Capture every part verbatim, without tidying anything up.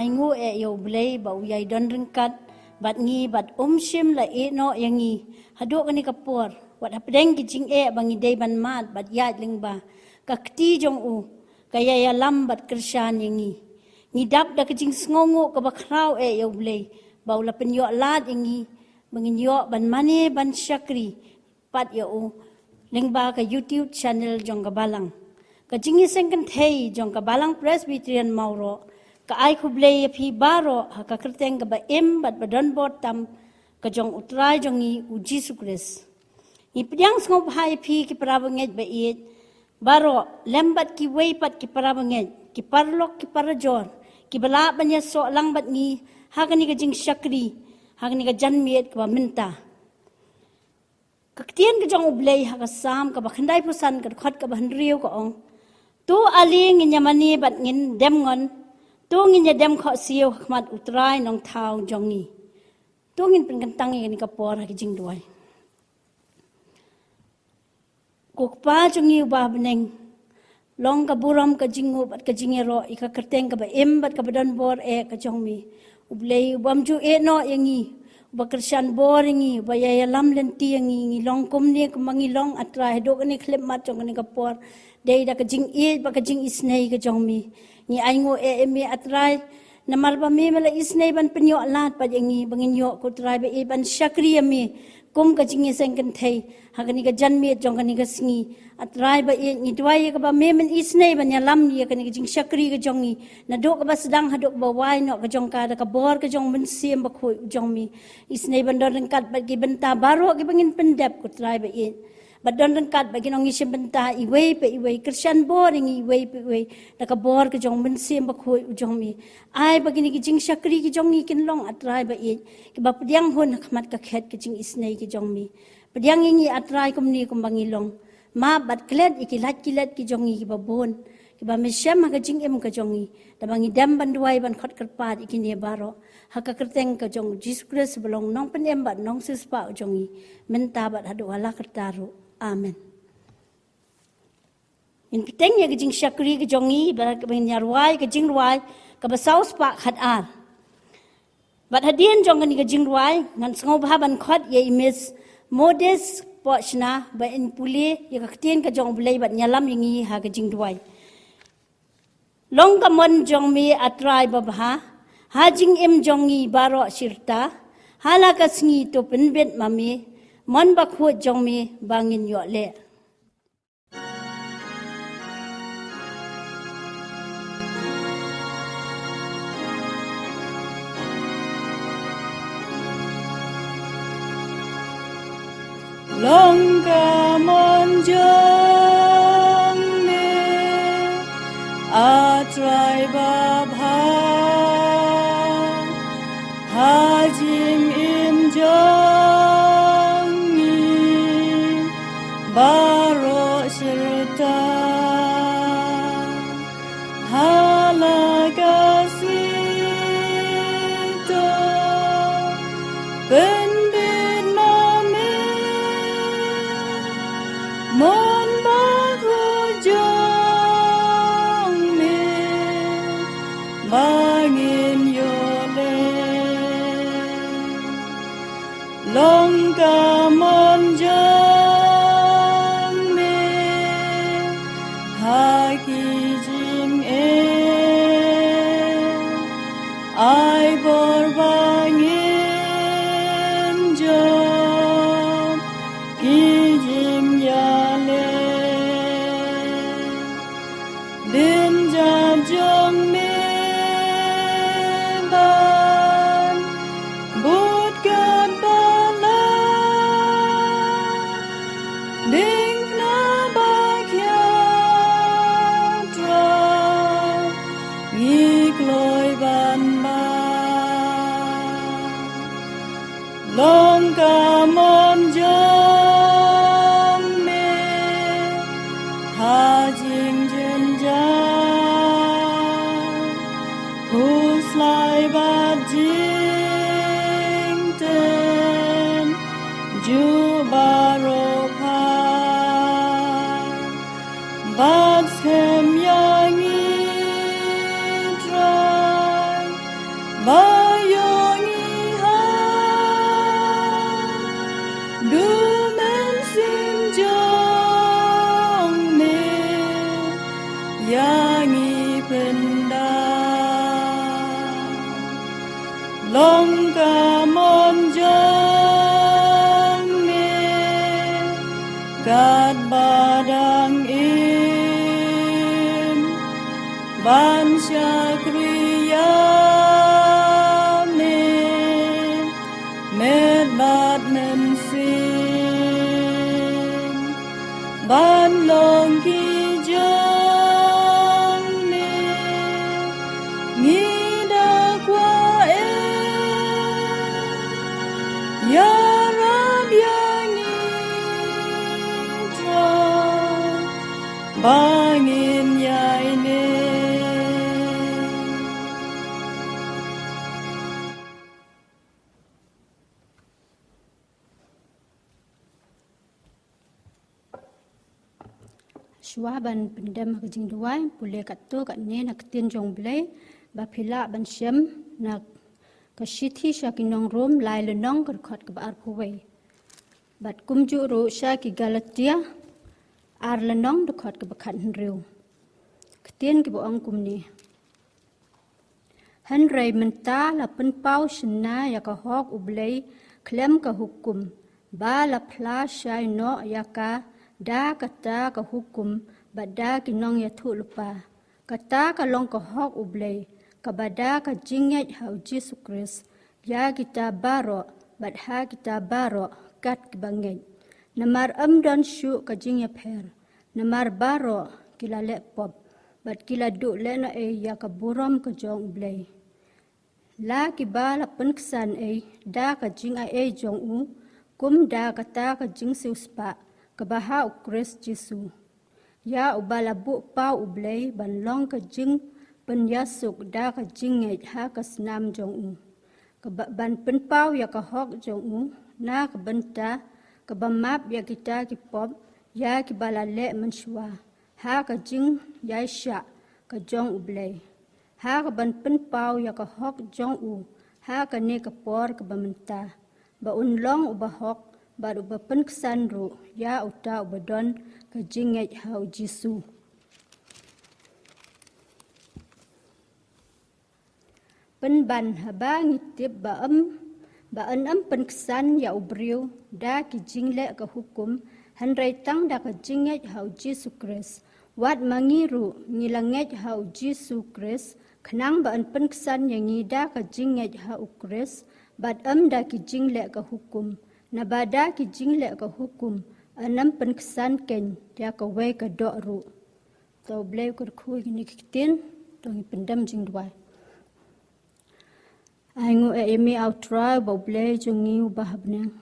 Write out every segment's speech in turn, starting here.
Ainguh eh ïa U Blei ba u ïai don ryngkat bad ngi bad um shym la ïehnoh ïa ngi haduh kane ka por, wat hapdeng ki jingeh ba ngi dei ban mad bad ïaid lyngba, ka kti jong u ka ïai ïalam bad kyrshan ïa ngi. Ngi dap da ka jingsngewnguh kaba khraw eh ïa U Blei ba u la pynïoh lad ïa ngi ba ngin ïoh ban mane ban shakri pat ïa u lyngba ka YouTube channel jong ka Balang. Ka jingïaseng kynthei jong ka Balang Presbyterian Mawroh ka ai khublei ïa phi baroh ha ka kyrteng kaba im bad ba don bor tam ka jong U Trai jong ngi U Jisu Khrist. Ngi pdiang sngewbha ïa phi ki para bangeit ba ïeit baroh, lem bad kiwei pat ki para bangeit, ki paralok ki parajor kiba lah ban ïasoh lang bad ngi ha kane ka jingshakri ha kane ka janmiet kaba mynta. Ka ktien ka jong U Blei ha ka Salm kaba khyndaiphew san ka dkhot kaba hynriew ka ong: To ale ngin ïa mane bad ngin dem ngon, to ngin ïa dem khohsiew ha khmat U Trai Nongthaw jong ngi. To ngin pynkyntang ïa kane ka por ha ki jingduwai. Ko Kpa jong ngi uba ha bneng, long ka burom, ka jingnguh bad ka jingïaroh ïa ka kyrteng kaba im bad kaba don bor eh ka jong me. U Blei u bym ju ïehnoh ïa ngi, uba kyrshan bor ïa ngi, uba ïai ïalam lynti ïa ngi, ngi long kumne kumba ngi long, A Trai, haduh kane ka khyllipmat jong kane ka por dei da ka jingïeit bad ka jingisynei ka jong me. Ngi ainguh eh ïa me, A Trai, namar ba me me la isynei ban pynïoh lad pat ïa ngi ba ngin ïoh, ko Trai ba ïeit, ban shakri ïa me kum ka jingïaseng kynthei ha kane ka janmiet jong kane ka sngi. A Trai ba ïeit, ngi duwai ïa kaba me men isynei ban ïalam ïa kane ka jingshakri ka jong ngi, naduh kaba sdang haduh kaba wai noh ka jong ka, da ka bor ka jong U Mynsiem Bakhuid u jong me. Isynei ban don ryngkat bad ki bynta baroh kiba ngin pyndep, ko Trai ba ïeit, bad don ryngkat bad ki nongïashim bynta iwei pa iwei, kyrshan bor ïa ngi iwei pa iwei da ka bor ka jong U Mynsiem Bakhuid u jong me. Ai ba kine ki jingshakri ki jong ngi kin long, A Trai ba ïeit, kiba pdiang hun ha khmat ka khet ka jingisynei ka jong me. Pdiang ïa ngi, A Trai, kumne kumba ngi long. Map bad klet ïa ki lait ki let ki jong ngi kiba bun, kiba me shem ha ka jingim ka jong ngi, da ba ngi dem ban duwai ban khot kyrpad ïa kine baroh ha ka kyrteng ka jong U Jisu Khrist ba long Nongpynim bad Nongsiewspah u jong ngi, mynta bad haduh hala karta ruh. Amen. Ngin bteng ïa ka jingshakri ka jong ngi bad ngin ïa rwai ka jingrwai kaba saw spah khat ar. Bad hadien jong kane ka jingrwai ngan sngewbha ban khot ïa i Miss Modest Pohshna ba in pule ïa ka ktien ka jong U Blei bad ïalam ïa ngi ha ka jingduwai. Long ka mon jong me, A Trai babha, ha jingim jong ngi baroh shirta. Hala ka sngi to pynbit ma me, mon bakhuid jong me ba ngin ïoh leh. Long ka mon jong me, A Trai babha, ha jingim jong ngi baroh shirta. Hala ka sngi to pynbit ma me, mon bakhuid jong me ba ngin ïoh leh. Long ka mon jong me ha ki jingeh, ai bor ba ngin jop ki jingïaleh. Dien jop jong me ban bud kat ba la, diengphna ba khia, Trai ngi kloi ban mad. Long ka mon jong me ha jingjynjar, khuslai bad jingtip ju baroh pha. Bad skhem ïa ngi, Trai, Long ka mon jong me katba dang im ban shakri ïa me met bad mynsiem ban long ki jong me. Ngi da kwah eh ïarap ïa ngi Trai ba ngin ïaineh. Shuwa ban pyndem ha ka jingduwai, pule katto katne na ka ktien jong U Blei ba phi lah ban shem na ka shithi sha ki nong Rom lai lynnong, ka dkhot kaba arphew wei, bad kumjuh ruh sha ki Galatia ar lynnong, dkhot kaba khathynriew. Ktien kiba ong kumne: Hynrei mynta la pynpaw shynna ïa ka hok U Blei khlem ka hukum, ba la phla shai noh ïa ka da kata ka hukum bad da ki nongïathuhlypa. Kata ka long ka hok U Blei, kaba da ka jingngeit ha U Jisu Khrist ïa kita baroh bad ha kita baroh kat kiba ngeit. Namar ym don shuh ka jingïapher, namar baroh ki la leh pop bad ki la duh lehnohei ïa ka burom ka jong U Blei. La kiba la pynksan ei da ka jingai ei jong u, kum da kata ka jingsiewspah kaba ha U Khrist Jisu, ïa uba la buh paw U Blei ban long ka jingpynïasuk da ka jingngeit ha ka snam jong u, kaba ban pynpaw ïa ka hok jong u na ka bynta kaba map ïa kita ki pop, ïa kiba la leh mynshuwa ha ka jingïaishah ka jong U Blei, ha kaban pynpaw ïa ka hok jong u ha kane ka por kaba mynta, ba un long uba hok bad uba pynksan ruh ïa uta uba don ka jingngeit ha U Jisu. Pynban haba ngi tip ba ym, ba yn ym pynksan ïa u briew da ki jingleh ka hukum, hynrei tang da ka jingngeit ha U Jisu Khrist. Wat ma ngi ruh ngi la ngeit ha U Jisu Khrist, khnang ba yn pynksan ïa ngi da ka jingngeit ha U Khrist bad ym da ki jingleh ka hukum. Naba da ki jingleh ka hukum yn ym pynksan keiñ ïa kawei ka doh ruh. To U Blei u kyrkhu ïa kine ki ktien, to ngin pyndem jingduwai. Ai nguh eh ïa me, ah U Trai, ba U Blei jong ngi uba ha bneng,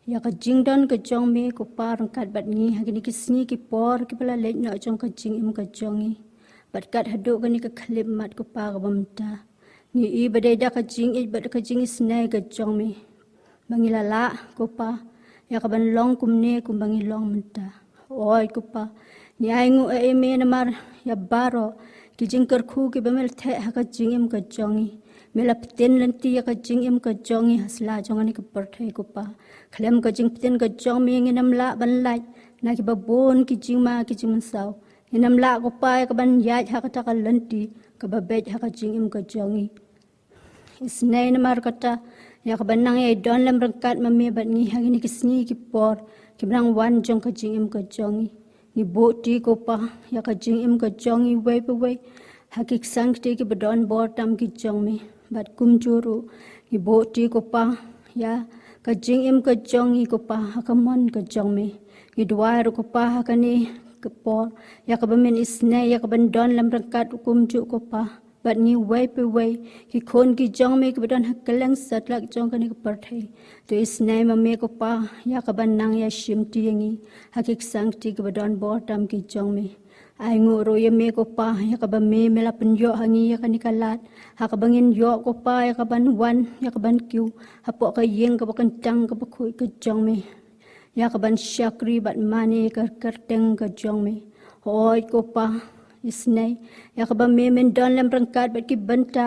ïa ka jingdon ka jong me ko Pa ryngkat bad ngi ha kine ki sngi ki por kiba la leit noh jong ka jingim ka jong ngi, bad kat haduh kane ka khyllipmat ko Pa kaba mynta. Ngi i ba dei da ka jingïeit bad ka jingisynei ka jong me ba ngi la lah ko Pa ïa kaban long kumne kumba ngi long mynta. Oi ko Pa, ngi ai nguh eh ïa me namar ïa baroh ki jingkyrkhu kiba me la theh ha ka jingim ka jong ngi. Me la pynbeit lynti ïa ka jingim ka jong ngi ha sla jong kane ka pyrthei ko Pa. Khlem ka jingpynbeit ka jong me ngin ym lah ban lait na kiba bun ki jingma ki jingmynsaw. Ngin ym lah ko Pa ïa kaban ïaid ha kata ka lynti kaba beit ha ka jingim ka jong ngi. Isynei namar kata, ïa kaban nang ïai don lem ryngkat ma me bad ngi ha kine ki sngi ki por kiba nang wan jong ka jingim ka jong ngi. Ngi buh kti ko Pa ïa ka jingim ka jong ngi uwei pa uwei ha ki ksang kti kiba don bor tam ki jong me, bad kumjuh ruh ngi buh kti ko Pa ïa ka jingim ka jong ngi ko Pa ha ka mon ka jong me. Ngi duwai ruh ko Pa ha kane ka por ïa kaba men isynei ïa kaban don lem ryngkat kumjuh ko Pa bad ngi uwei pa uwei, ki khun ki jong me kiba don ha kylleng satlak jong kane ka pyrthei. To isynei ma me ko Pa ïa kaban nang ïashim kti ïa ngi ha ki ksang kti kiba don bor tam ki jong me. Ai nguh ruh ïa me ko Pa ïa kaba me me la pynïoh ha ngi ïa kane ka lad ha kaba ngin ïoh ko Pa ïa kaban wan ïa kaban kiew hapoh ka ïing kaba kyntang kaba khuid ka jong me, ïa kaban shakri bad mane ïa ka kyrteng ka jong me. Hooid ko Pa, isynei ïa kaba me men don lem ryngkat bad ki bynta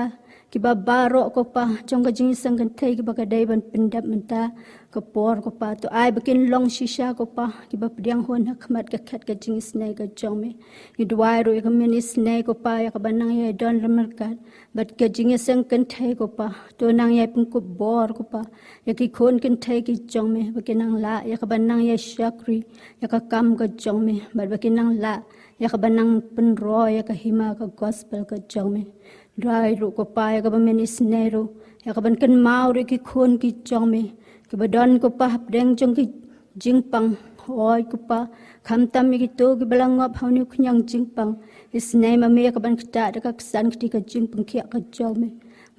kiba baroh ko Pa, jong ka jingïaseng kynthei kiba ka dei ban pyndep mynta ka por ko Pa. To ai ba kin long shisha ko Pa, kiba pdiang hun ha khmat ka khet ka jingisynei ka jong me. Ngi duwai ruh ïa ka mynta isynei ko Pa, ïa kaba nang ïai don ryngkat bad ka jingïaseng kynthei ko Pa. To nang ïai pynkup bor ko Pa ïa ki khun kynthei ki jong me, ba kin nang lah ïa kaba nang ïai shakri ïa ka kam ka jong me, bad ba kin nang lah ïa kaba nang pynroi ïa ka hima ka gospel ka jong me. Duwai ruh ko Pa ïa kaba mynta isynei ruh, ïa kaban kynmaw ruh ïa ki khun ki jong me, kiba don ko Pa hapdeng jong ki jingpang. Oi ko Pa, khamtam ïa kito kiba la ngop ha une u khñiang jingpang. Isynei ma me ïa kaban ktah da ka ksan kti ka jingpynkhiah ka jong me,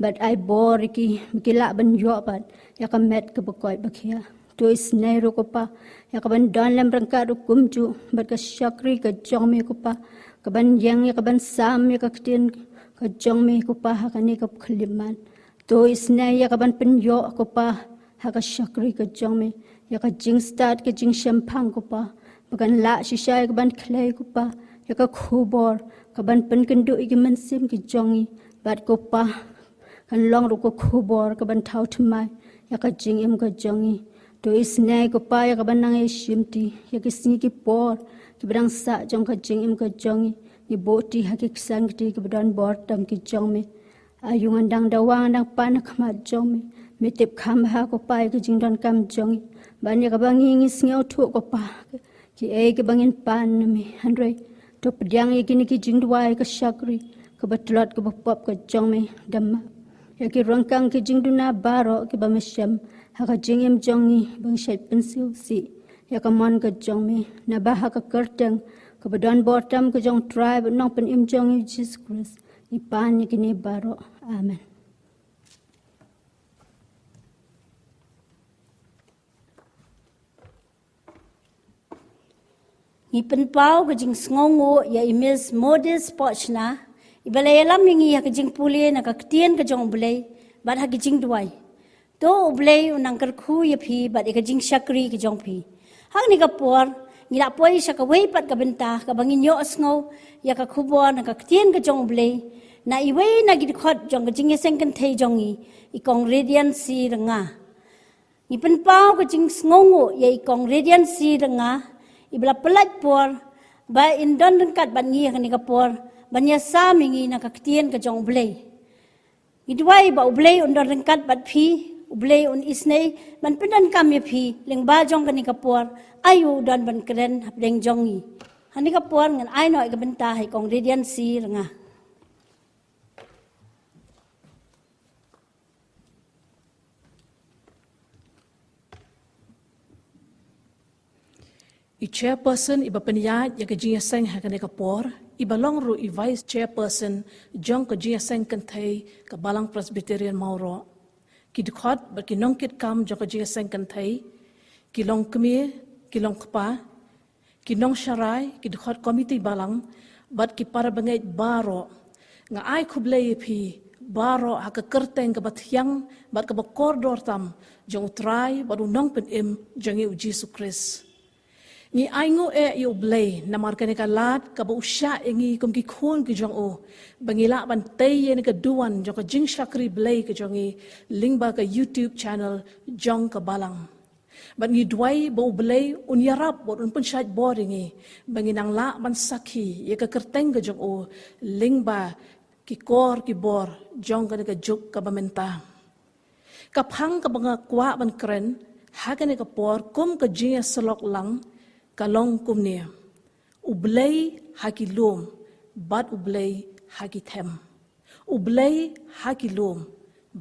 bad ai bor ïa ki ba ki lah ban ïoh pat ïa ka met kaba koit ba khiah. To isynei ruh ko Pa ïa kaban don lem ryngkat ruh kumjuh bad ka shakri ka jong me ko Pa, kaban ïeng ïa kaban sam ïa ka ktien ka jong me ko Pa ha kane ka khyllipmat. To isynei ïa kaban pynïoh ko Pa ha ka shakri ka jong me, ïa ka jingstad ka jingshemphang ko Pa, ba kan lah shisha ïa kaban khlei ko Pa ïa ka khubor, kaban pynkynduh ïa ki mynsiem ki jong ngi, bad ko Pa kan long ruh ka khubor kaban thaw thymmai ïa ka jingim ka jong ngi. To isynei ko Pa ïa kaban nang ïashimti ïa ki sngi ki por kiba dang sah jong ka jingim ka jong ngi. Ngi buh kti ha ki ksan kti kiba don bor tam ki jong me. Aïu ngan dang dawa ngan dang pan ha khmat jong me. Me tip kham bha ko Pa ïa ka jingdonkam jong ngi, ban ïa kaba ngi ngi sngewthuh ko Pa kiei kiba ngin pan na me. Hynrei to pdiang ïa kine ki jingduwai ka shakri kaba tlot kaba pop ka jong me, da map ïa ki ryngkang ki jingduna baroh kiba me shem ha ka jingim jong ngi ba ngi shait pynsngewsih ïa ka mon ka jong me. Naba ha ka kyrteng kaba don bor tam ka jong U Trai bad U Nongpynim jong ngi U Jisu Khrist ngi pan ïa kine baroh. Amen. Ngi pynpaw ka jingsngewnguh ïa i Miss Modis Pochna, iba la ïalam ïa ngi ha ka jingpule na ka ktien ka jong U Blei bad ha ka jingduwai. To U Blei un nang kyrkhu ïa phi bad ïa ka jingshakri ka jong phi. Ha kane ka por ngi la poi sha kawei pat ka bynta kaba ngin ïohsngew ïa ka khubor na ka ktien ka jong U Blei na iwei na ki dkhot jong ka jingïaseng kynthei jong ngi, i Kong Radiant C Rnga. Ngi pynpaw ka jingsngewnguh ïa i Kong Radiant C Rnga, iba la pyllait por ba in don ryngkat bad ngi ha kane ka por ban ïasam ïa ngi na ka ktien ka jong U Blei. Ngi duwai ba U Blei un don ryngkat bad phi, U Blei un isynei ban pyndonkam ïa phi lyngba jong kane ka por. Aïu u don ban kren hapdeng jong ngi? Ha kane ka por ngan ai noh ïa ka bynta ha i Kong Radiant C Rnga. I chairperson iba pynïaid ïa ka jingïaseng ha kane ka por, iba long ruh i vice chairperson jong ka jingïaseng kynthei ka Balang Presbyterian Mawroh, ki dkhot bad ki nongkitkam jong ka jingïaseng kynthei, ki longkmie, ki longkpa, ki nongsharai, ki dkhot komiti balang bad ki para bangeit baroh. Nga ai khublei ïa phi baroh ha ka kyrteng kaba thiang bad kaba kordor tam jong U Trai bad U Nongpynim jong ngi U Jisu Khrist. Ngi ainguh eh ïa U Blei namar kane ka lad kaba u shah ïa ngi kum ki khun ki jong u, ba ngi lah ban tei ïa kane ka duwan jong ka jingshakri Blei ka jong ngi lyngba ka YouTube channel jong ka Balang. Bad ngi duwai ba U Blei un ïarap bad un pynshait bor ïa ngi ba ngin nang lah ban sakhi ïa ka kyrteng ka jong u lyngba ki kor ki bor jong kane ka juk kaba mynta. Ka phang kaba nga kwah ban kren ha kane ka por kum ka jingïasyllok lang ka long kumne: U Blei ha ki lum bad U Blei ha ki them. U Blei ha ki lum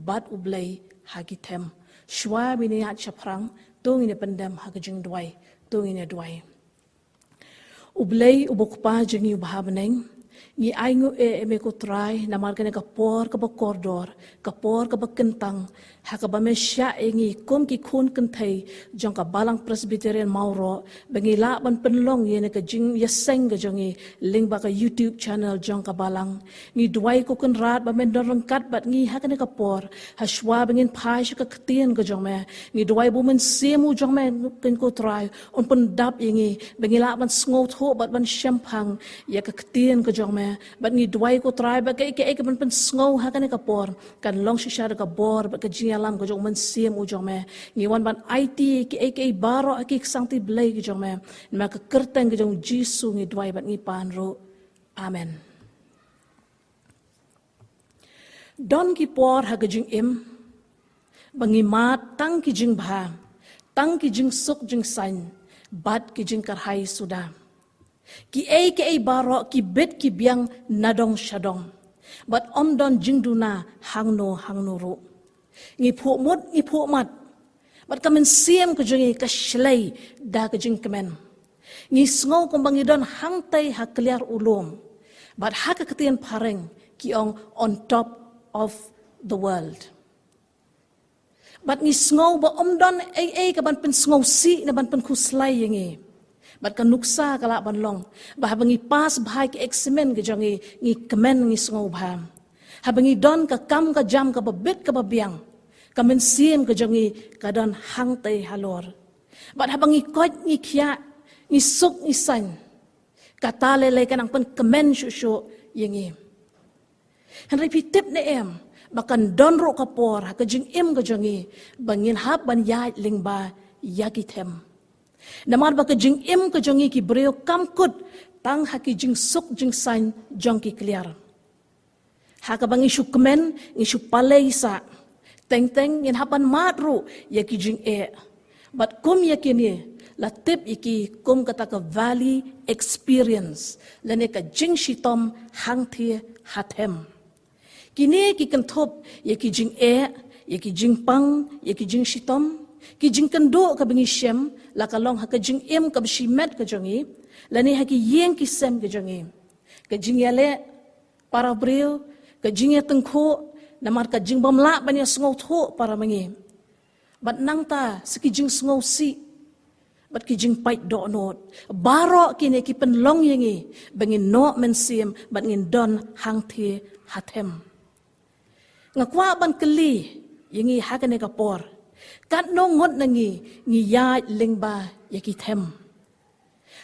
bad U Blei ha ki them. Shuwa ba ngin ïaid shaphrang, to ngin ïa pyndem ha ka jingduwai. To ngin ïa duwai. U Blei uba U Kpa jong ngi uba ha bneng, ngi ainguh eh ïa me ko Trai namar kane ka por kaba kordor, ka por kaba kyntang ha kaba me shah ïa ngi kum ki khun kynthei jong ka Balang Presbyterian Mawroh ba ngi lah ban pynlong ïa kane ka jingïaseng ka jong ngi lyngba ka YouTube channel jong ka Balang. Ngi duwai ko Kynrad ba men don ryngkat bad ngi ha kane ka por, ha shuwa ba ngin phai sha ka ktien ka jong me. Ngi duwai ba U Mynsiem u jong me, ko Trai, un pyndap ïa ngi ba ngi lah ban sngewthuh bad ban shemphang ïa ka ktien ka jong me, bad ngi duwai ko Trai ba kaei kaei kaban pynsngew ha kane ka por kan long shisha da ka bor bad ka jingïalam ka jong u Mynsiem u jong me. Ngi wan ban aiti kiei kiei baroh ha ki ksangti Blei ki jong me. Namar ka kyrteng ka jong u Jisu ngi duwai bad ngi pan ruh. Amen. Don ki por ha ka jingim ba ngi mad tang ki jingbha, tang ki jingsuk jingsaiñ bad ki jingkyrhai suda. Kiei kiei baroh ki bit ki biang nadong shadong, bad ym don jingduna hangno hangno ruh. Ngi phuh mut ngi phuh mat, bad ka mynsiem ka jong ngi ka shlei da ka jingkmen. Ngi sngew kumba ngi don hangtei ha kliar u lum, bad ha ka ktien phareng ki ong on top of the world. Bad ngi sngew ba ym don ei ei kaban pynsngewsih ne ban pynkhuslai ïa ngi. Bad ka nuksa ka lah ban long ba haba ngi pass bha ïa ki eksamen ka jong ngi, ngi kmen ngi sngew bha. Haba ngi don ka kam ka jam kaba bit kaba biang, ka mynsiem ka jong ngi ka don hangtei halor. Bad haba ngi koit ngi khiah, ngi suk ngi saiñ, kata lei lei ka nang pynkmen shuh shuh ïa ngi. Hynrei phi tip ne em ba kan don ruh ka por ha ka jingim ka jong ngi ba ngin hap ban ïaid lyngba ïa ki them. Namar ba ka jingim ka jong ngi ki briew kam kut tang ha ki jingsuk jingsaiñ jong ki kliar. Ha kaba ngi shu kmen, ngi shu palei sah, teng teng ngin hap ban mad ruh ïa ki jingeh. Bad kum ïa kine la tip ïa ki kum kata ka valley experience, lane ka jingshitom hangthie ha them. Kine ki kynthup ïa ki jingeh, ïa ki jingpang, ïa ki jingshitom, ki jingkynduh kaba ngi shem, la ka long ha ka jingim kaba shimet ka jong ngi, lane ha ki ïing ki sem ka jong ngi. Ka jingïaleh para briew, ka jingïatyngkhuh, namar ka jingbymlah ban ïasngewthuh para ma ngi. Bad nangta sa ki jingsngewsih bad ki jingpait dohnud, baroh kine ki pynlong ïa ngi ba ngin noh mynsiem bad ngin don hangthie ha them. Nga kwah ban kylli ïa ngi ha kane ka por, katno ngut na ngi ngi ïaid lyngba ïa ki them?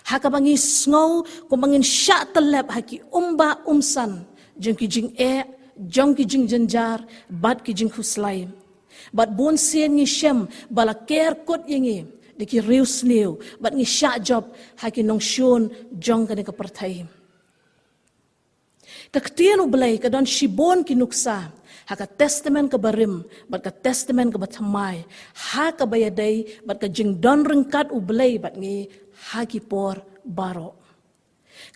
Ha kaba ngi sngew kumba ngin shah tyllep ha ki umbah umsan jong ki jingeh, jong ki jingjynjar bad ki jingkhuslai. Bad bun sien ngi shem ba la ker kut ïa ngi da ki riewsniew bad ngi shah jop ha ki nongshun jong kane ka pyrthei. Ka ktien U Blei ka don shibun ki nuksa ha ka Testament kaba rim bad ka Testament kaba thymmai ha kaba ïadei bad ka jingdon ryngkat U Blei bad ngi ha ki por baroh.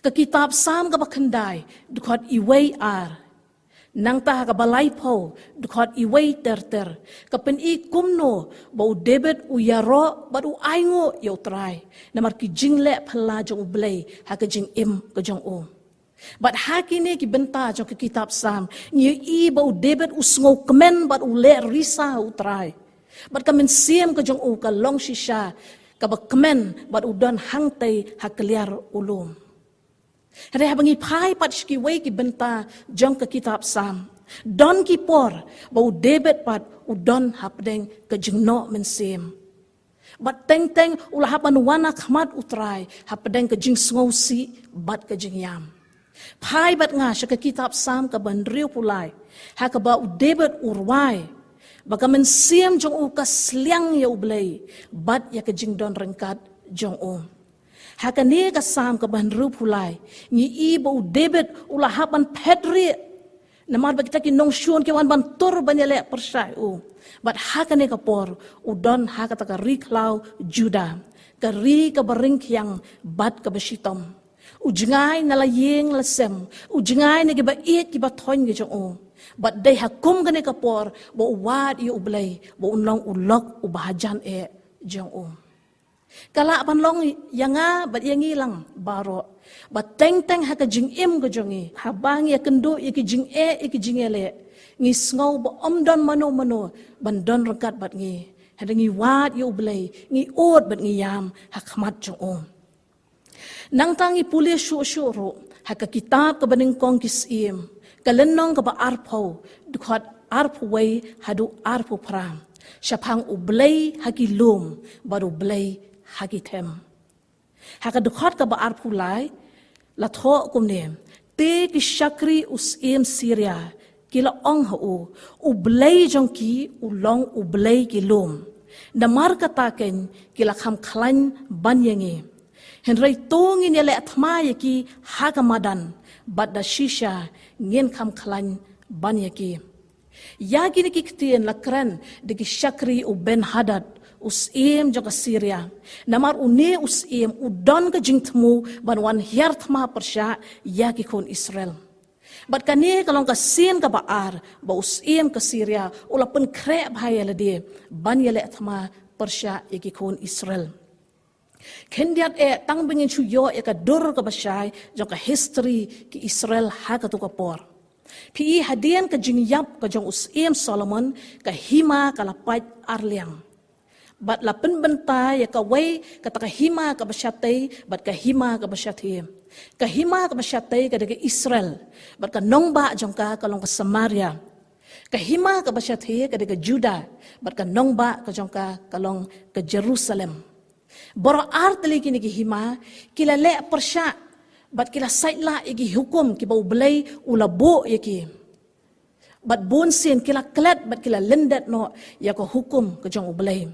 Ka kitab Salm kaba khyndai, dkhot iwei ar, nangta ha kaba laiphew, dkhot iwei ter ter, ka pyni kumno ba u David u ïaroh bad u ainguh ïa U Trai namar ki jingleh phylla jong U Blei ha ka jingim ka jong u. Bad ha kine ki bynta jong ka kitab Salm ngi ïohi ba u David u sngewkmen bad u lehrisa ha U Trai. Bad ka mynsiem ka jong u ka long shisha kaba kmen bad u don hangtei ha kliar u lum. Hynrei haba ngi phai pat sha kiwei ki bynta jong ka kitab Salm, don ki por ba u David pat u don hapdeng ka jingnoh mynsiem. Bad teng teng u la hap ban wan ha khmat U Trai hapdeng ka jingsngewsih bad ka jingïam. Phai bad nga sha ka kitab Salm kaba hynriewphew lai, ha kaba u David u rwai ba ka mynsiem jong u ka sliang ïa U Blei bad ïa ka jingdon ryngkat jong u. Ha kane ka Salm kaba hynriewphew lai ngi i ba u David u la hap ban phet rieh namar ba kita ki nongshun ki wan ban tur ban ïaleh pyrshah ïa u. Bad ha kane ka por u don ha kata ka ri khlaw Judah, ka ri kaba ringkhiang bad kaba shitom. U jngai na la ïing la sem, u jngai na kiba ïeit kiba thoiñ ki jong u. Bad dei ha kum kane ka por ba u wad ïa U Blei ba un long u lok uba hajan eh jong u. Ka lah ban long ïa nga bad ïa ngi lang baroh ba teng teng ha ka jingim ka jong ngi, haba ngi ïakynduh ïa ki jingeh ïa ki jingïaleh, ngi sngew ba ym don mano mano ban don ryngkat bad ngi. Hynrei ngi wad ïa U Blei, ngi ud bad ngi ïam ha khmat jong u. Nangta ngi pule shuh shuh ruh ha ka kitab kaba nyngkong Ki Syiem, ka lynnong kaba arphew, dkhot arphew wei haduh arphew phra, shaphang U Blei ha ki lum bad U Blei ha ki them. Ha ka dkhot kaba arphew lai la thoh kumne: Te ki shakri u syiem Syria ki la ong ha u, u blei jong ki u long u blei ki lum. Namar kata keiñ ki la kham khlaiñ ban ïa ngi. Hynrei to ngin ïaleh thma ïa ki ha ka madan, bad da shisha ngin kham khlaiñ ban ïa ki. Ïa kine ki ktien la kren da ki shakri u Ben-Hadad, u syiem jong ka Syria. Namar une u syiem u don ka jingthmu ban wan hiar thma pyrshah ïa ki khun Israel. Bad kane ka long ka sien kaba ar ba u syiem ka Syria u la pynkhreh bha ïa lade ban ïaleh thma pyrshah ïa ki khun Israel. Khyndiat eh, tang ba ngin shu ïoh ïa ka dur kaba shai jong ka history ki Israel ha kato ka por. Phi i hadien ka jingïap ka jong u syiem Solomon, ka hima ka la pait ar liang. Bad la pynbynta ïa kawei kata ka hima kaba shatei bad ka hima kaba shathie. Ka hima kaba shatei ka dei ka Israel, bad ka nongbah jong ka ka long ka Samaria. Ka hima kaba shathie ka dei ka Judah, bad ka nongbah ka jong ka ka long ka Jerusalem. Baroh ar tylli kine ki hima ki la leh pyrshah bad ki la sait lah ïa ki hukum kiba U Blei u la buh ïa ki. Bad bun sien ki la klet bad ki la lyndet noh ïa ka hukum ka jong U Blei.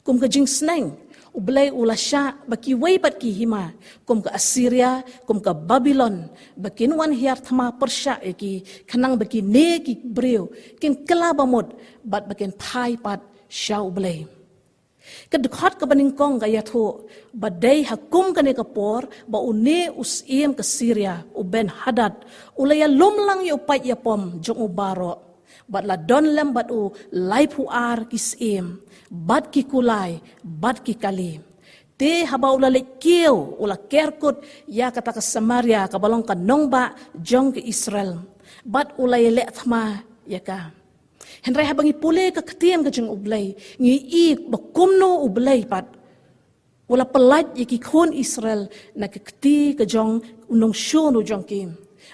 Kum ka jingsneng, U Blei u la shah ba kiwei pat ki hima, kum ka Assyria, kum ka Babilon, ba kin wan hiar thma pyrshah ïa ki, khnang ba kine ki briew kin kylla bamut bad ba kin phai pat sha U Blei. Ka dkhot kaba nyngkong ka ïathuh ba dei ha kum kane ka por ba une u syiem ka Syria, u Ben-Hadad, u la ïalum lang ïa u paid ïapom jong u baroh, bad la don lem bad u laiphew ar ki syiem, bad ki kulai, bad ki kali. Te haba u la leit kiew, u la ker kut ïa kata ka Samaria kaba long ka nongbah jong ka Israel, bad u la ïaleh thma ïa ka. Hynrei haba ngi pule ka ktien ka jong U Blei, ngi i ba kumno U Blei pat u la pyllait ïa ki khun Israel na ka kti ka jong u nongshun u jong ki.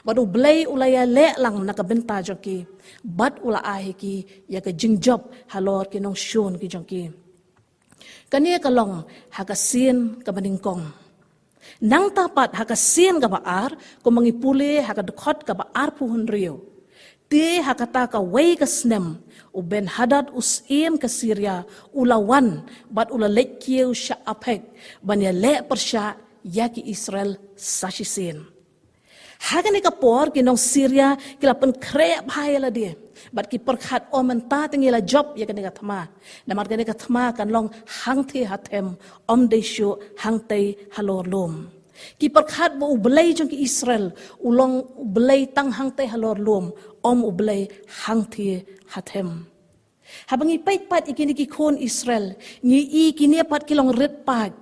Bad U Blei u la ïaleh lang na ka bynta jong ki, bad u la ai ha ki ïa ka jingjop halor ki nongshun ki jong ki. Kane ka long ha ka sien kaba nyngkong. Nangta pat ha ka sien kaba ar, kumba ngi pule ha ka dkhot kaba arphew hynriew. Te ha kata kawei ka snem, u Ben-Hadad u syiem ka Syria u la wan bad u la leit kiew sha Aphek ban ïaleh pyrshah ïa ki Israel sa shisien. Ha kane ka por ki nong Syria ki la pynkhreh bha ïa lade, bad ki pyrkhat, o, mynta te ngi la jop ïa kane ka thma. Namar kane ka thma kan long hangthie ha them, ym dei shuh hangtei halor lum. Ki pyrkhat ba U Blei jong ki Israel u long U Blei tang hangtei halor lum, ym U Blei hangthie ha them. Haba ngi peit pat ïa kine ki khun Israel, ngi i kine pat ki long rit paid.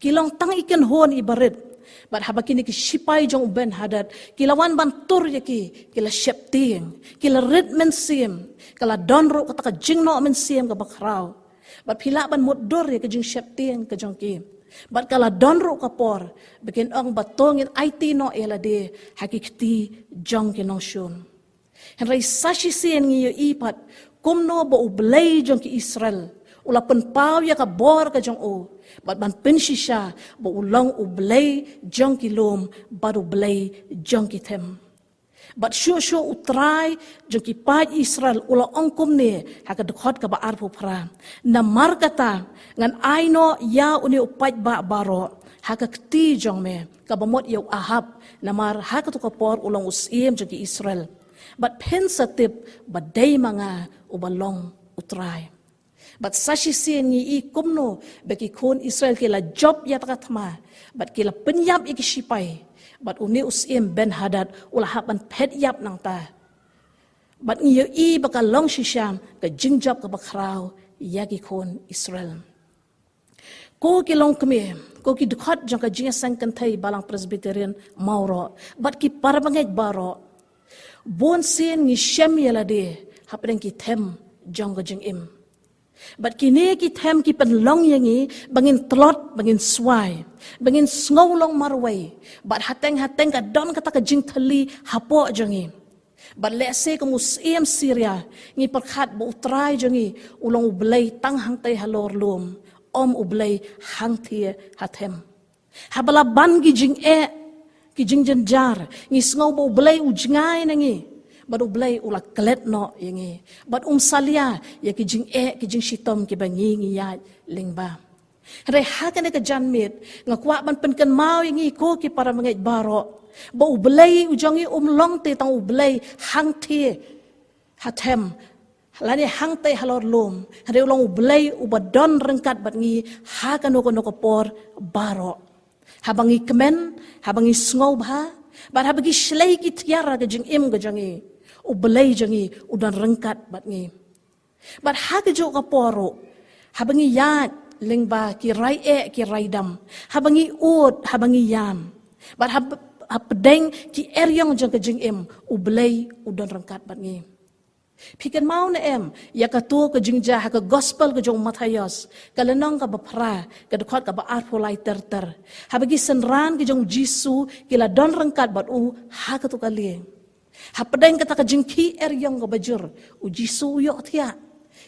Ki long tang i kynhun iba rit. Bad haba kine ki shipai jong u Ben-Hadad ki la wan ban tur ïa ki, ki la sheptieng, ki la rit mynsiem, ka la don ruh kata ka jingnoh mynsiem kaba khraw. Bad phi lah ban mutdur ïa ka jingsheptieng ka jong ki. Bad ka la don ruh ka por ba kin ong ba to ngin aiti noh ïa lade ha ki kti jong ki nongshun. Hynrei sa shisien ngi ïohi pat kumno ba U Blei jong ki Israel u la pynpaw ïa ka bor ka jong u, bad ban pynshisha ba u long U Blei jong ki lum bad U Blei jong ki them. Bad shuh shuh U Trai jong ki paid Israel u la ong kumne ha ka dkhot kaba arphew phra: Namar kata ngan ai noh ïa une u paidbah baroh ha ka kti jong me, kaba mut ïa u Ahab, namar ha kato ka por u long u syiem jong ki Israel. Bad phin sa tip ba dei ma nga uba long U Trai. Bad sa shisien ngi i kumno ba ki khun Israel ki la jop ïa kata ka thma, bad ki la pynïap ïa ki shipai, bad une u syiem Ben-Hadad u la hap ban phet ïap nangta. Bad ngi ïohi ba ka long shisha ka jingjop kaba khraw ïa ki khun Israel. Ko ki longkmie, ko ki dkhot jong ka Jingïaseng Kynthei Balang Presbyterian Mawroh, bad ki para bangeit baroh, bun sien ngi shem ïa lade hapdeng ki them jong ka jingim. Bad kine ki them ki pynlong ïa ngi ba ngin tlot, ba ngin swai, ba ngin sngew long marwei. Bad hateng hateng ka don kata ka jingthylli hapoh jong ngi. Bad lehse kum u syiem Syria, ngi pyrkhat ba U Trai jong ngi u long U Blei tang hangtei halor lum, ym U Blei hangthie ha them. Haba la ban ki jingeh, ki jingjynjar, ngi sngew ba U Blei u jngai na ngi, bad U Blei u la klet noh ïa ngi, bad um salia ïa ki jingeh ki jingshitom kiba ngi ngi ïaid lyngba. Hynrei ha kane ka janmiet nga kwah ban pynkynmaw ïa ngi ko ki para bangeit baroh, ba U Blei u jong ngi um long te tang U Blei hangthie ha them, lane hangthie halor lum, hynrei u long U Blei uba don ryngkat bad ngi ha kano kano ka por baroh. Haba ngi kmen, haba ngi sngewbha, bad haba ngi shlei ki tiar ha ka jingim ka jong ngi, U Blei jong ngi u don ryngkat bad ngi. Bad ha kajuh ka por ruh, haba ngi ïaid lyngba ki rai eh ki rai dam, haba ngi ud, haba ngi ïam, bad hab-, hapdeng ki eriong jong ka jingim, U Blei u don ryngkat bad ngi. Phi kynmaw ne em ïa kato ka jingjia ha ka gospel ka jong u Mathaios, ka lynnong kaba phra, ka dkhot kaba arphew lai ter ter, haba ki synran ki jong U Jisu ki la don ryngkat bad u ha kato ka lieng. Hapdeng kata ka jingkhih eriong kaba jur, U Jisu u ïohthiah.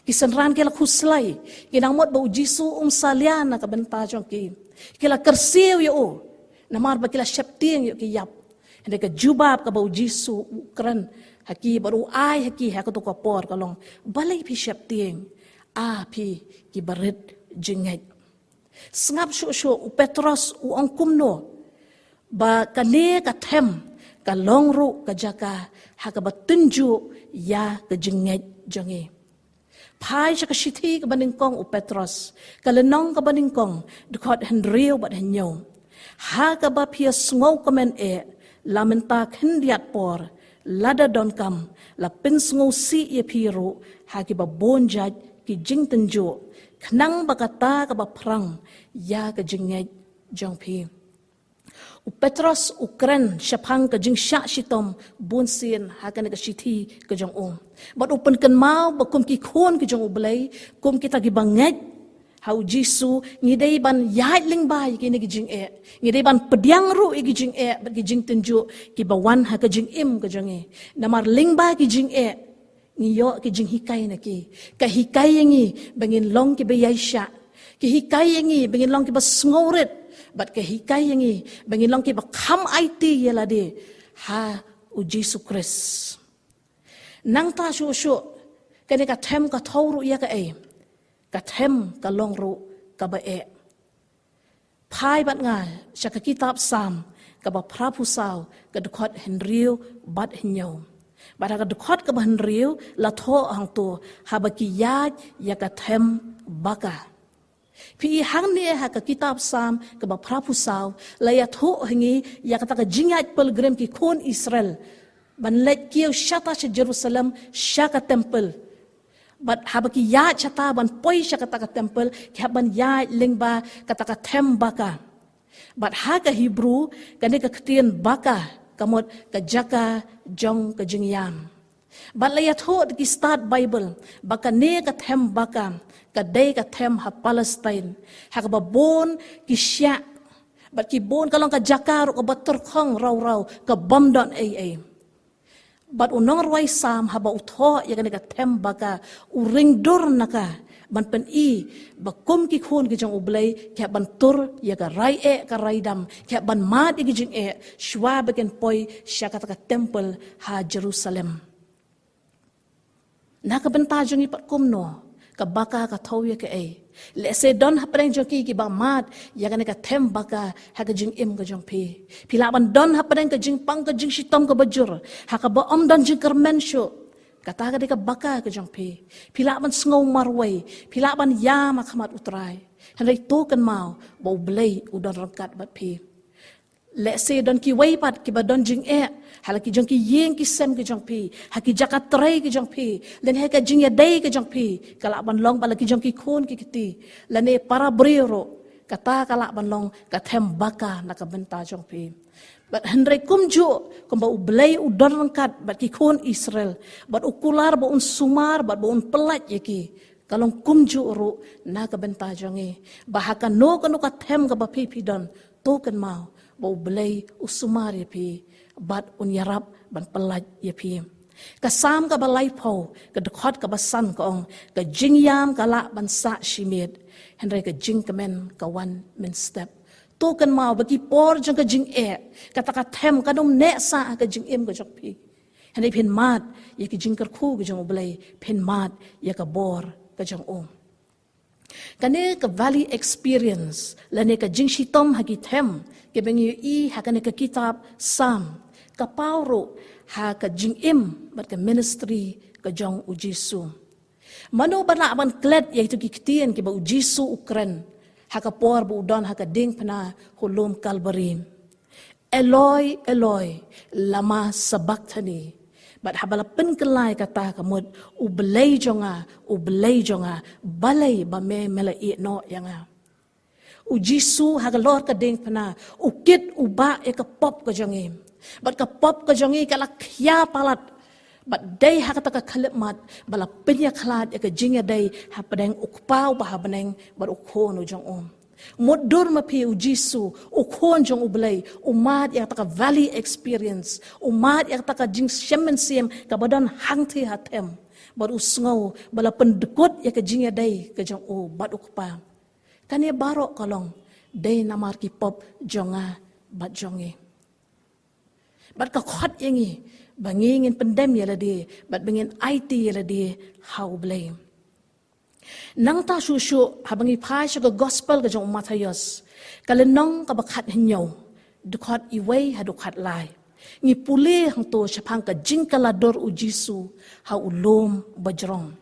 Ki synran ki la khuslai, ki nang mut ba U Jisu um salia na ka bynta jong ki. Ki la kyrsiew ïa u, namar ba ki la sheptieng ïa u ki ïap. Hynrei ka jubab kaba U Jisu u kren ha ki bad u ai ha ki ha kato ka por ka long, balei phi sheptieng, A phi kiba rit jingngeit? Sngap shuh shuh, u Petros u ong kumno ba kane ka them ka long ruh ka jaka ha kaba tynjuh ïa ka jingngeit jong ngi. Phai sha ka shithi kaba nyngkong u Petros, ka lynnong kaba nyngkong, dkhot hynriew bad hynñiew. Ha kaba phi ïa sngewkmen eh, la mynta khyndiat por, lada donkam, la pynsngewsih ïa phi ruh ha kiba bun jait ki jingtynjuh, khnang ba kata kaba phrang ïa ka jingngeit jong phi. U Petros u kren shaphang ka jingshah shitom bunsien ha kane ka shithi ka jong u. Bad u pynkynmaw ba kum ki khun ki jong U Blei, kum kita kiba ngeit ha U Jisu, ngi dei ban ïaid lyngba ïa kine ki jingeh. Ngi dei ban pdiang ruh ïa ki jingeh bad ki jingtynjuh kiba wan ha ka jingim ka jong ngi. Namar lyngba ki jingeh ngi ïoh ki jinghikai na ki. Ka hikai ïa ngi ba ngin long kiba ïaishah. Ka hikai ïa ngi ba ngin long kiba sngewrit. Bad ka hikai ïa ngi ba ngin long kiba kham aiti ïa lade ha U Jisu Khrist. Nangta shuh shuh, kane ka them ka thew ruh ïa kaei? Ka them ka long ruh kaba eh. Phai bad nga sha ka kitab Salm kaba phraphew saw, ka dkhot hynriew bad hynñiew. Bad ha ka dkhot kaba hynriew la thoh hangto, haba ki ïaid ïa ka them baka. Phi i hangne ha ka kitab Salm kaba phraphew saw, la ïathuh ha ngi ïa kata ka jingïaid pilgrim ki khun Israel ban leit kiew shata sha Jerusalem, sha ka temple. Bad haba ki ïaid shata ban poi sha kata ka temple, ki hap ban ïaid lyngba kata ka them baka. Bad ha ka Hebrew, kane ka ktien baka ka mut ka jaka jong ka jingïam. Bad la ïathuh da ki stad Baibl ba kane ka them baka ka dei ka them ha Palestine, ha kaba bun ki shiah. Bad ki bun, ka long ka jaka ruh kaba tyrkhong raw raw, ka bym don ei ei. Bad u nongrwai Salm haba u thoh ïa kane ka them baka, u ring dur na ka ban pyni ba kum ki khun ki jong U Blei, ki hap ban tur ïa ka rai eh ka rai dam, ki hap ban mad ïa ki jingeh shuwa ba kin poi sha kata ka temple ha Jerusalem. Na ka bynta jong ngi pat kumno, ka baka ka thew ïa kaei? Lehse don hapdeng jong ki kiba mad ïa kane ka them baka ha ka jingim ka jong phi. Phi lah ban don hapdeng ka jingpang ka jingshitom kaba jur, ha kaba ym don jingkyrmen shuh. Kata ka dei ka baka ka jong phi. Phi lah ban sngew marwei, phi lah ban ïam ha khmat U Trai. Hynrei to kynmaw ba U Blei u don ryngkat bad phi. Lehse don kiwei pat kiba don jingeh ha la ki jong ki ïing ki sem ki jong phi, ha ki jaka trei ki jong phi, lane ha ka jingïadei ki jong phi. Ka lah ban long ba la ki jong ki khun ki kti, lane para briew ruh, kata ka lah ban long ka them baka na ka bynta jong phi. Bad hynrei kumjuh kumba U Blei u don ryngkat bad ki khun Israel, bad u kular ba un sumar bad ba un pyllait ïa ki, ka long kumjuh ruh na ka bynta jong ngi. Ba ha kano kano ka them kaba phi phi don, to kynmaw ba U Blei u sumar ïa phi bad un ïarap ban pyllait ïa phi. Ka Salm kaba laiphew, ka dkhot kaba san ka ong, ka jingïam ka lah ban sah shi miet, hynrei ka jingkmen ka wan mynstep. To kynmaw ba ki por jong ka jingeh, kata ka them kan ym neh sah ha ka jingim ka jong phi. Hynrei phin mad ïa ki jingkyrkhu ka jong U Blei, phin mad ïa ka bor ka jong u. Kane ka valley experience lane ka jingshitom ha ki them kiba ngi ïohi ha kane ka kitab Salm ka paw ruh ha ka jingim bad ka ministry ka jong U Jisu. Mano ba lah ban klet ïa kito ki ktien kiba U Jisu u kren ha ka por ba u don ha ka diengphna ha u lum Kalbari? Eloi, Eloi, lama sabakthani? Bad haba la pynkylla ïa kata ka mut, U Blei jong nga, U Blei jong nga, balei ba me me la ïeh noh ïa nga? U Jisu halor ka diengphna u kit u bah ïa ka pop ka jong ngi. Bad ka pop ka jong ngi ka la khia palat. Bad dei ha kata ka khyllipmat ba la pynïakhlad ïa ka jingïadei hapdeng U Kpa uba ha bneng bad U Khun u jong u. Mutdur ma phi U Jisu, U Khun jong U Blei, u mad ïa kata ka valley experience, u mad ïa kata ka jingshem mynsiem kaba don hangthie ha them. Bad u sngew ba la pyndkut ïa ka jingïadei ka jong u bad U Kpa. Kane baroh ka long dei namar ki pop jong nga bad jong ngi. Bad ka khot ïa ngi ba ngi ngin pyndem ïa lade bad ba ngin aiti ïa lade ha U Blei. Nangta shuh shuh haba ngi phai sha ka gospel ka jong u Mathaios, ka lynnong kaba khathynñiew, dkhot wei haduh khatlai, ngi pule hangto shaphang ka jingkylla dur U Jisu ha u lum bajrong.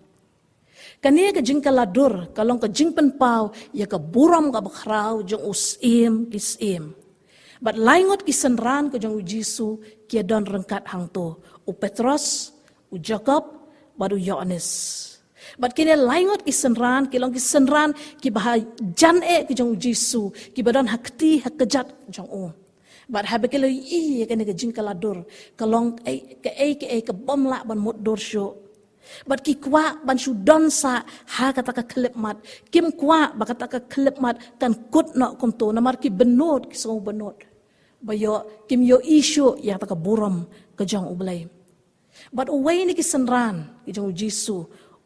Kane ka jingkylla dur ka long ka jingpynpaw ïa ka burom kaba khraw jong u Syiem ki syiem. Bad lai ngut ki synran ka jong U Jisu ki ïadon ryngkat hangto, u Petros, u Jakob bad u Ïoannis. Bad kine lai ngut ki synran ki long ki synran kiba hajan eh ki jong U Jisu, kiba don ha kti ha kjat jong u. Bad haba ki la ïohi ïa kane ka jingkylla dur, ka long kaei kaei kaei ka bym lah ban mutdur shuh. Bad ki kwah ban shu don sah ha kata ka khyllipmat. Kim kwah ba kata ka khyllipmat kan kut noh kumto, namar ki bynnud, ki sngew bynnud. Ba ïoh kim ïohi shuh ïa kata ka burom ka jong U Blei. Bad uwei na ki synran ki jong U Jisu,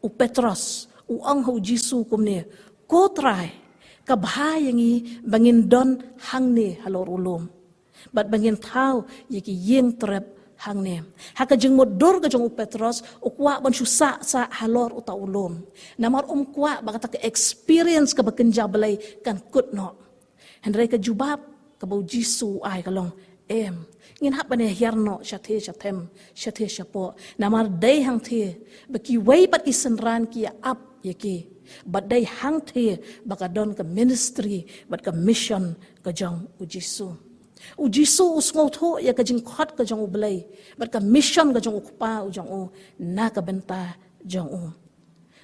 u Petros, u ong ha U Jisu kumne, Ko Trai, ka bha ïa ngi ba ngin don hangne halor u lum. Bad ba ngin thaw ïa ki ïing trep hangne. Ha ka jingmutdur ka jong u Petros, u kwah ban shu sah sah halor uta u lum. Namar um kwah ba kata ka experience kaba kynja blei kan kut noh. Hynrei ka jubab kaba U Jisu u ai ka long, em, ngin hap ban ïa hiar noh shathie sha them, shathie shapoh. Namar dei hangthie ba kiwei pat ki synran ki ïa ap ïa ki. Bad dei hangthie ba ka don ka ministry bad ka mission ka jong U Jisu. U Jisu u sngewthuh ïa ka jingkhot ka jong U Blei bad ka mission ka jong U Kpa u jong u na ka bynta jong u.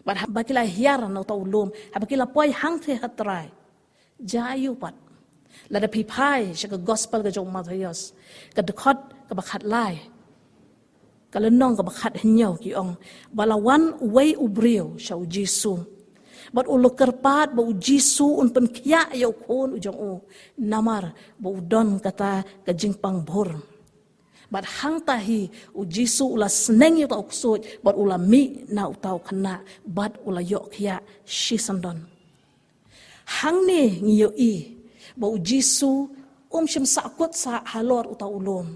Bad haba ki la hiar na uta u lum, haba ki la poi hangthie ha trai, jia aiu pat? Lada phi phai sha ka gospel ka jong u Mathaios, ka dkhot kaba khatlai, ka lynnong kaba khathynñiew ki ong, ba la wan uwei u briew sha U Jisu. Bad u la kyrpad ba U Jisu un pynkhiah ïa u khun u jong u, namar ba u don kata ka jingpang bhur. Bad hangta hi U Jisu u la sneng ïa uta u ksuid, bad u la mih na uta u khynnah, bad u la ïoh khiah shisyndon. Hangne ngi ïohi ba U Jisu um shym sahkut sah halor uta u lum.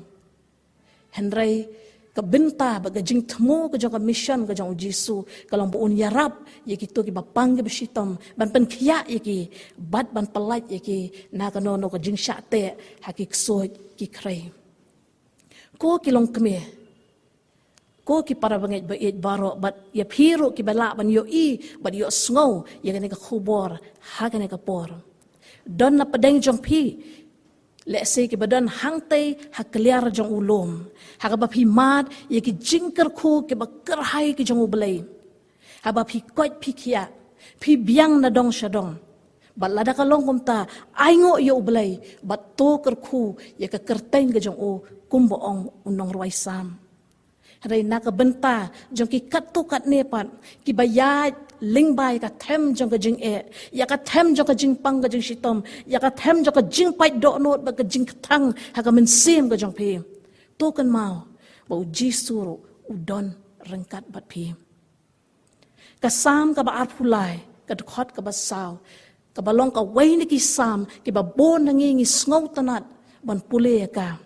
Hynrei ka bynta bad ka jingthmu ka jong ka mission ka jong U Jisu ka long ba un ïarap ïa kito kiba pang kiba shitom, ban pynkhiah ïa ki bad ban pyllait ïa ki na kano kano ka jingshah teh ha ki ksuid ki khrei. Ko ki longkmie, ko ki para bangeit ba ïeit baroh, bad ïa phi ruh kiba lah ban ïohi bad ïohsngew ïa kane ka khubor ha kane ka por. Don na pdeng jong phi lehse kiba don hangtei ha kliar jong u lum, ha kaba phi mad ïa ki jingkyrkhu kiba kyrhai ki jong U Blei. Haba phi koit phi khiah, phi biang na dong sha dong. Bad lada ka long kumta, ainguh ïa U Blei bad to kyrkhu ïa ka kyrteng ka jong u, kumba ong u nongrwai Salm. Hynrei na ka bynta jong ki katto katne pat kiba ïaid lyngba ïa ka them jong ka jingeh, ïa ka them jong ka jingpang ka jingshitom, ïa ka them jong ka jingpait dohnud bad ka jingkthang ha ka mynsiem ka jong phi, to kynmaw ba U Jisu ruh u don ryngkat bad phi. Ka Salm kaba arphew lai, ka dkhot kaba saw, Kaba long kawei na ki Salm kiba bun na ngi ngi sngewtynnat ban pule ïa ka.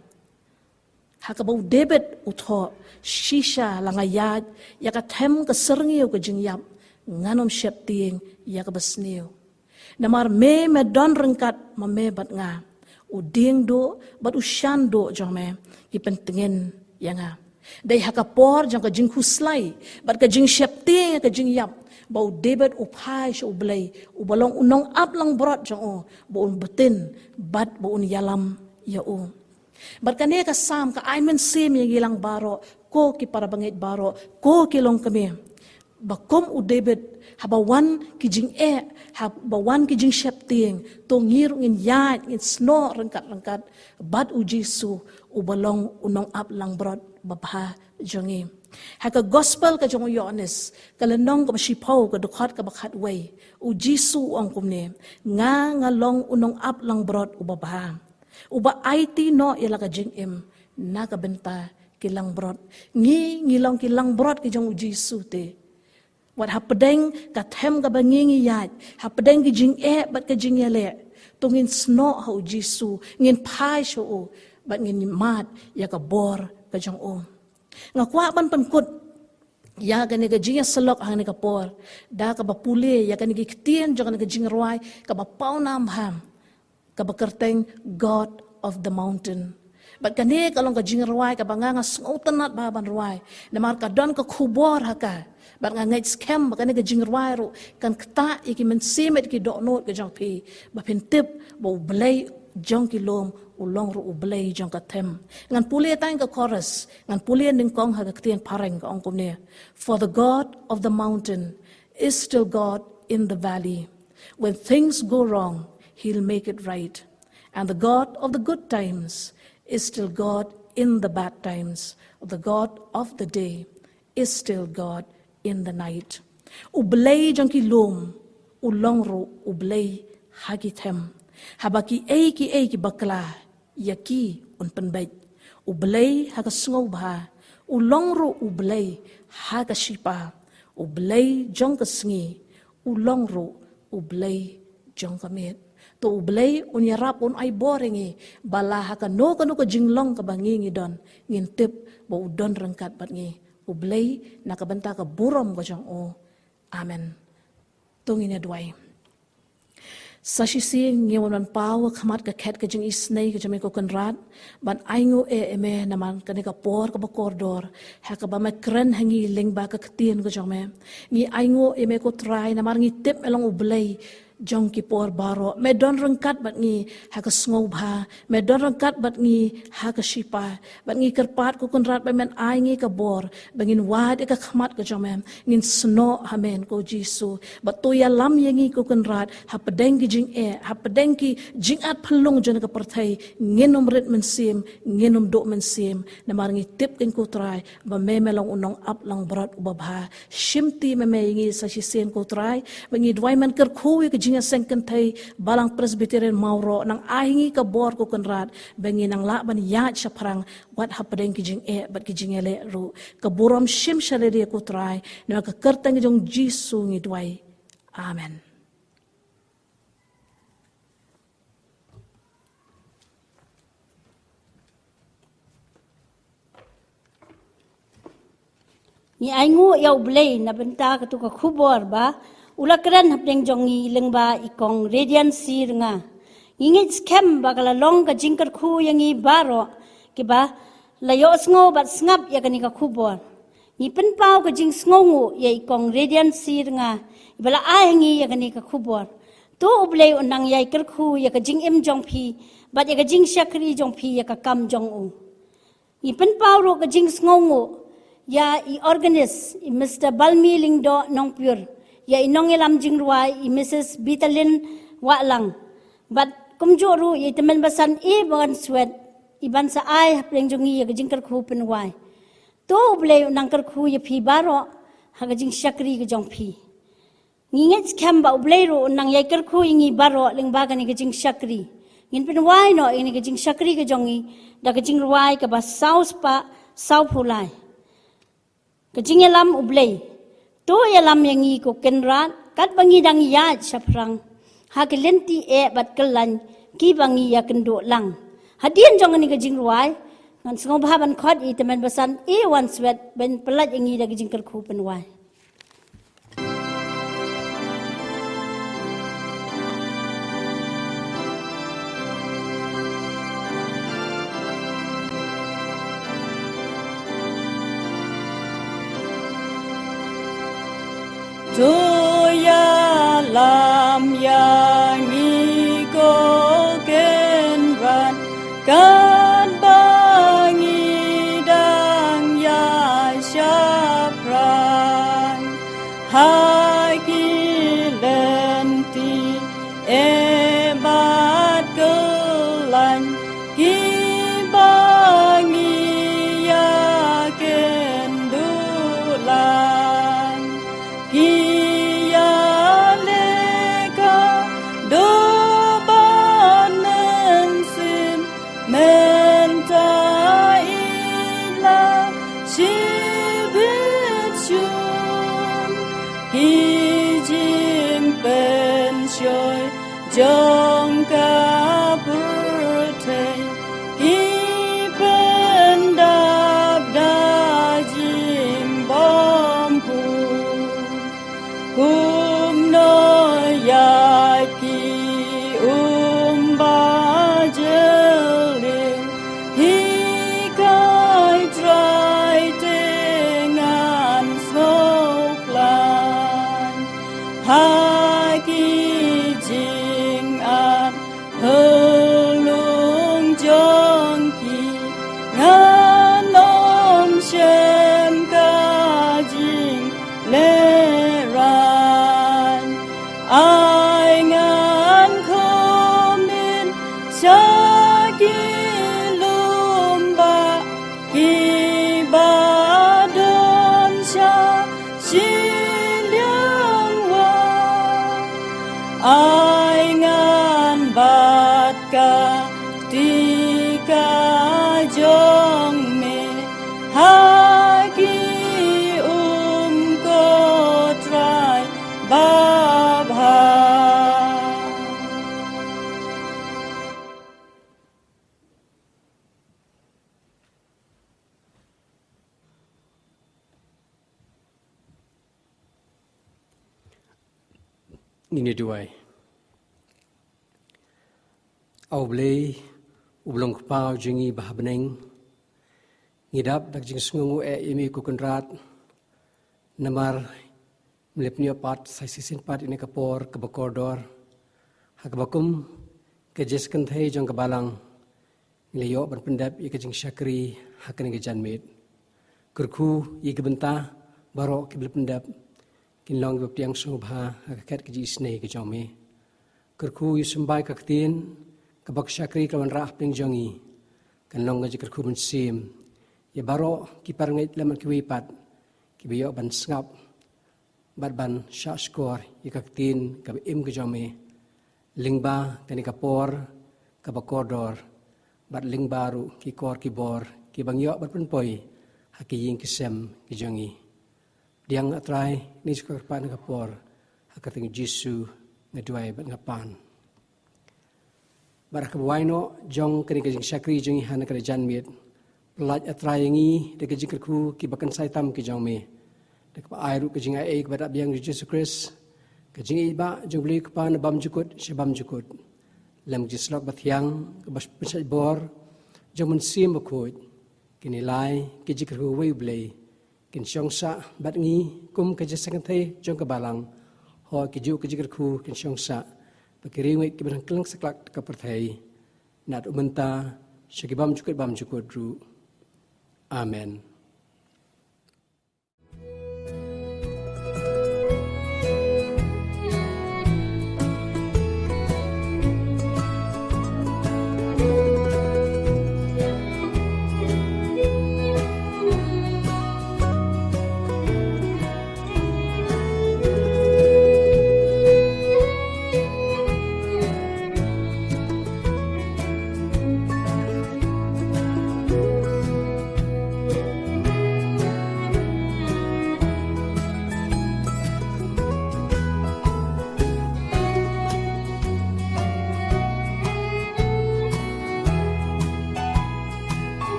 Ha kaba u David u thoh, shisha la nga ïaid ïa ka them ka syrngiew ka jingïap, ngan ym sheptieng ïa kaba sniew. Namar me me don ryngkat ma me bad nga. U dieng duh bad u shan duh jong me ki pyntngen ïa nga. Dei ha ka por jong ka jingkhuslai bad ka jingsheptieng ïa ka jingïap ba u David u phai sha u Blei, uba long u nongap langbrot jong u, ba un btin bad ba un ïalam ïa u. Bad kane ka Salm ka ai mynsiem ïa ngi lang baroh, ko ki para bangeit baroh, ko ki longkmie. Ba kum u David, haba wan ki jingeh, haba wan ki jingsheptieng, to ngi ruh ngin ïaid, ngin snoh ryngkat-ryngkat bad u Jisu, uba long u nongap langbrot babha jong ngi. Ha ka Gospel ka jong u Ïoannis, ka lynnong kaba shiphew, ka dkhot kaba khatwei, u Jisu u ong kumne: Nga nga long u nongap langbrot uba bha, uba aiti noh ïa la ka jingim na ka bynta ki langbrot. Ngi ngi long ki langbrot ki jong u Jisu te. Wat hapdeng ka them kaba ngi ngi ïaid, hapdeng ki jingeh bad ka jingïaleh, to ngin snoh ha u Jisu, ngin phai sha u, bad ngin mad ïa ka bor ka jong u. Nga kwah ban pynkut ïa kane ka jingïasyllok ha kane ka por da kaba pule ïa kane ki ktien jong kane ka jingrwai kaba pawnam bha, kaba kyrteng God of the Mountain. Bad kane ka long ka jingrwai kaba nga nga sngewtynnat bha ban rwai, namar ka don ka khubor ha ka. Bad nga ngeit skhem ba kane ka jingrwai ruh kan ktah ïa ki mynsiem bad ki dohnud ka jong phi, ba phin tip ba u Blei jong ki lum u long ruh u Blei jong ka them. Ngan pule tang ka chorus, ngan pule nyngkong ha ka ktien phareng, ka ong kumne: For the God of the mountain is still God in the valley. When things go wrong, he'll make it right. And the God of the good times is still God in the bad times. The God of the day is still God in the night. U Blei jong ki lum u long ruh u Blei ha ki them. Haba kiei kiei ki bakla, ïa ki un pynbeit. U Blei ha ka sngewbha u long ruh u Blei ha ka shipa. U Blei jong ka sngi u long ruh u Blei jong ka miet. To u Blei un ïarap, un ai bor ïa ngi, ba la ha kano kano ka jinglong kaba ngi ngi don, ngin tip ba u don ryngkat bad ngi. U Blei na ka bynta ka burom ka jong u. Amen. To ngin ïa duwai. Sa shisien ngi wan ban paw ha khmat ka khet ka jingisynei ka jong me ko Kynrad, ban ainguh ïa me namar kane ka por kaba kordor ha kaba me kren ha ngi lyngba ka ktien ka jong me. Ngi ainguh ïa me ko Trai namar ngi tip me long u Blei jong ki por baroh. Me don ryngkat bad ngi ha ka sngewbha, me don ryngkat bad ngi ha ka shipa. Bad ngi kyrpad ko Kynrad ba men ai ngi ka bor ba ngin wad ïa ka khmat ka jong me, ngin snoh ha me ko Jisu. Bad to ïalam ïa ngi ko Kynrad, hapdeng ki jingeh, hapdeng ki jingat phyllung jong ka pyrthei, ngin ym rit mynsiem, ngin ym duh mynsiem. Namar ngi tip kein ko Trai ba me me long u nongap langbrot uba bha. Shimti me me ïa ngi sa shisien ko Trai, ba ngi duwai men kyrkhu ïa ka jingïaseng kynthei Balang Presbyterian Mawroh, nang ai ngi ka bor ko Kynrad ba ngin nang lah ban ïaid shaphrang wat hapdeng ki jingeh bad ki jingïaleh ruh. Ka burom shim shalade ko Trai, namar ka kyrteng jong Jisu ngi duwai. Amen. Ngi ainguh ïa u Blei na bynta katu ka khubor ba u la kren hapdeng jong ngi lyngba i Kong Radiant Syrnga. Ngi ngeit skhem ba ka la long ka jingkyrkhu ïa ngi baroh kiba la ïohsngew bad sngap ïa kane ka khubor. Ngi pynpaw ka jingsngewnguh ïa i Kong Radiant Syrnga iba la ai ha ngi ïa kane ka khubor. To u Blei un nang ïai kyrkhu ïa ka jingim jong phi bad ïa ka jingshakri jong phi ïa ka kam jong u. Ngi pynpaw ruh ka jingsngewnguh ïa i organist, i Mister Balmi Lyngdoh Nongpyur, ïa i nongïalam jingrwai, i Missus Bitalin Wahlang, bad kumjuh ruh ïa i tymmen basan i Bawanswet, iban sa ai hapdeng jong ngi ïa ka jingkyrkhu pynwai. To u Blei un nang kyrkhu ïa phi baroh ha ka jingshakri ka jong phi. Ngi ngeit skhem ba u Blei ruh un nang ïai kyrkhu ïa ngi baroh lyngba kane ka jingshakri. Ngin pynwai noh ïa kane ka jingshakri ka jong ngi da ka jingrwai kaba saw spah saw phew lai. Ka jingïalam u Blei. To ïalam ïa ngi ko Kynrad katba ngi dang ïaid shaphrang. ha ki lynti eh bad kyllaiñ kiba ngi ïakynduh lang. Hadien jong kane ka jingrwai, ngan sngewbha ban khot ïa i tymmen basan A. Wanswet ban pyllait ïa ngi da ka jingkyrkhu pynwai. To ïalam ïa ngi ko Kynrad, katba ngi dang ïaishah pran ha ki lynti eh bad kyllaiñ kiba ngi ïakynduh lang. Ki ïaleh khadduh ban mynsiem, mynta ïa la shibit shun. Ki jingpynshoi jong ka pyrthei ki pyndap da jingbymhun. Kumno ïa ki um ba jylliew, hikai Trai te ngan sngewkhlaiñ ha ki jingat phyllung jong ki, ngan ym shem ka jinglehrain. Ai ngan khmih sha ki lum ba kiba don sha shiliang wah. Ai ngan bat ka kti ka jong me ha ki um, ko Trai babha. Ngin ïa duwai. A U Blei, U Blei Kpa jong ngi ba ha bneng, ngi dap da ka jingsngewnguh eh ïa me ko Kynrad, namar me la pynïoh pat sa shisien pat ïa kane ka por kaba kordor, ha kaba kum ka jingïasakynthei jong ka balang, ngi la ïoh ban pyndep ïa ka jingshakri ha kane ka janmiet. Kyrkhu ïa ki bynta baroh kiba la pyndep kin long kiba pdiang sngewbha ha ka khet ka jingisynei ka jong me. Kyrkhu ïa u symbai ka ktien kaba ka shakri ka wanrah hapdeng jong ngi, kan long ka jingkyrkhu mynsiem ïa baroh ki parangeit lem bad kiwei pat kiba ïoh ban sngap bad ban shahshkor ïa ka ktien kaba im ka jong me, lyngba kane ka por kaba kordor, bad lyngba ruh ki kor ki bor kiba ngi ïoh ban pynpoi ha ki ïing ki sem ki jong ngi. Pdiang, A Trai, ïa kane ka kyrpad na ka por, ha ka kyrteng Jisu nga duwai bad nga pan. Bad ha kaba wai noh jong kane ka jingshakri jong ngi ha kane ka janmiet, pyllait, A Trai, ïa ngi da ki jingkyrkhu kiba kynsai tam ki jong me, da kaba ai ruh ka jingaiei kaba dap biang jong U Jisu Khrist, ka jingïeit bah jong U Blei Kpa na bymjukut sha bymjukut, lem ka jingsyllok bathiang kaba pynshait bor jong U Mynsiem Bakhuid. Kine lai ki jingkyrkhu uwei U Blei kin shong sah bad ngi kum ka jingïasakynthei jong ka balang. Hooid, kijuh ki jingkyrkhu kin shong sah bad ki riewngeit kiba dang kylleng saklak ka pyrthei, naduh mynta sha ki bymjukut bymjukut ruh. Amen.